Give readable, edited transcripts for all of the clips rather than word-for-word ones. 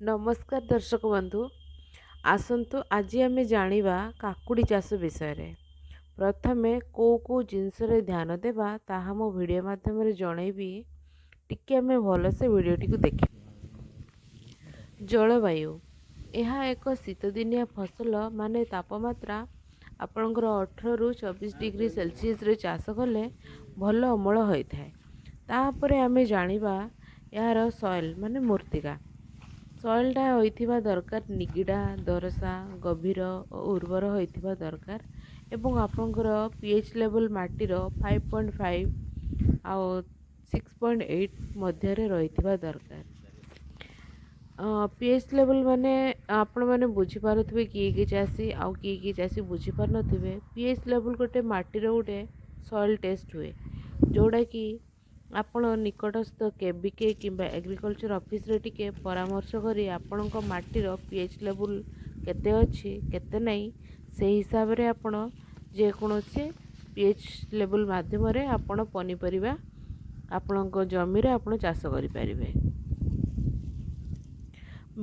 ନମସ୍କାର ଦର୍ଶକ ବନ୍ଧୁ, ଆସନ୍ତୁ ଆଜି ଆମେ ଜାଣିବା କାକୁଡ଼ି ଚାଷ ବିଷୟରେ। ପ୍ରଥମେ କେଉଁ କେଉଁ ଜିନିଷରେ ଧ୍ୟାନ ଦେବା, ତାହା ମୁଁ ଭିଡ଼ିଓ ମାଧ୍ୟମରେ ଜଣେଇବି। ଟିକେ ଆମେ ଭଲସେ ଭିଡ଼ିଓଟିକୁ ଦେଖିବା। ଜଳବାୟୁ: ଏହା ଏକ ଶୀତଦିନିଆ ଫସଲ, ମାନେ ତାପମାତ୍ରା ଆପଣଙ୍କର 18ରୁ 24 ଡିଗ୍ରୀ ସେଲସିୟସରେ ଚାଷ କଲେ ଭଲ ଅମଳ ହୋଇଥାଏ। ତାପରେ ଆମେ ଜାଣିବା ଏହାର ସଏଲ୍, ମାନେ ମୃତ୍ତିକା। ସଏଲ୍ଟା ହୋଇଥିବା ଦରକାର ନିଗିଡ଼ା, ଦୋରସା, ଗଭୀର ଓ ଉର୍ବର ହୋଇଥିବା ଦରକାର ଏବଂ ଆପଣଙ୍କର ପି ଏଚ୍ ଲେଭେଲ୍ ମାଟିର 5.5 ଆଉ 6.8 ମଧ୍ୟରେ ରହିଥିବା ଦରକାର। ପି ଏଚ୍ ଲେଭେଲ୍ ମାନେ ଆପଣମାନେ ବୁଝିପାରୁଥିବେ କିଏ କିଏ ଚାଷୀ, ଆଉ କିଏ କିଏ ଚାଷୀ ବୁଝିପାରୁନଥିବେ। ପି ଏଚ୍ ଲେଭେଲ୍ ଗୋଟେ ମାଟିର ଗୋଟେ ସଏଲ୍ ଟେଷ୍ଟ ହୁଏ, ଯେଉଁଟାକି ଆପଣ ନିକଟସ୍ଥ କେବିକେ କିମ୍ବା ଏଗ୍ରିକଲଚର୍ ଅଫିସରେ ଟିକେ ପରାମର୍ଶ କରି ଆପଣଙ୍କ ମାଟିର ପି ଏଚ୍ ଲେଭେଲ୍ କେତେ ଅଛି, କେତେ ନାହିଁ, ସେଇ ହିସାବରେ ଆପଣ ଯେକୌଣସି ପି ଏଚ୍ ଲେଭେଲ୍ ମାଧ୍ୟମରେ ଆପଣ ପନିପରିବା ଆପଣଙ୍କ ଜମିରେ ଆପଣ ଚାଷ କରିପାରିବେ।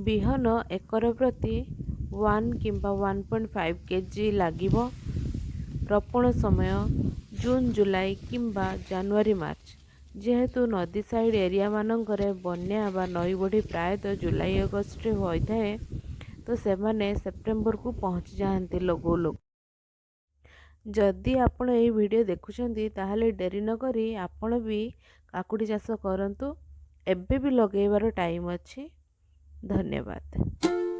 ବିହନ ଏକର ପ୍ରତି 1 କିମ୍ବା 1.5 କେଜି ଲାଗିବ। ରୋପଣ ସମୟ ଜୁନ୍ ଜୁଲାଇ କିମ୍ବା ଜାନୁଆରୀ ମାର୍ଚ୍ଚ। ଯେହେତୁ ନଦୀ ସାଇଡ଼୍ ଏରିଆମାନଙ୍କରେ ବନ୍ୟା ବା ନଈ ବଢ଼ି ପ୍ରାୟତଃ ଜୁଲାଇ ଅଗଷ୍ଟରେ ହୋଇଥାଏ, ତ ସେମାନେ ସେପ୍ଟେମ୍ବରକୁ ପହଞ୍ଚି ଯାଆନ୍ତି ଲଗଉ ଲଗଉ। ଯଦି ଆପଣ ଏଇ ଭିଡ଼ିଓ ଦେଖୁଛନ୍ତି, ତାହେଲେ ଡେରି ନକରି ଆପଣ ବି କାକୁଡ଼ି ଚାଷ କରନ୍ତୁ। ଏବେ ବି ଲଗେଇବାର ଟାଇମ୍ ଅଛି। ଧନ୍ୟବାଦ।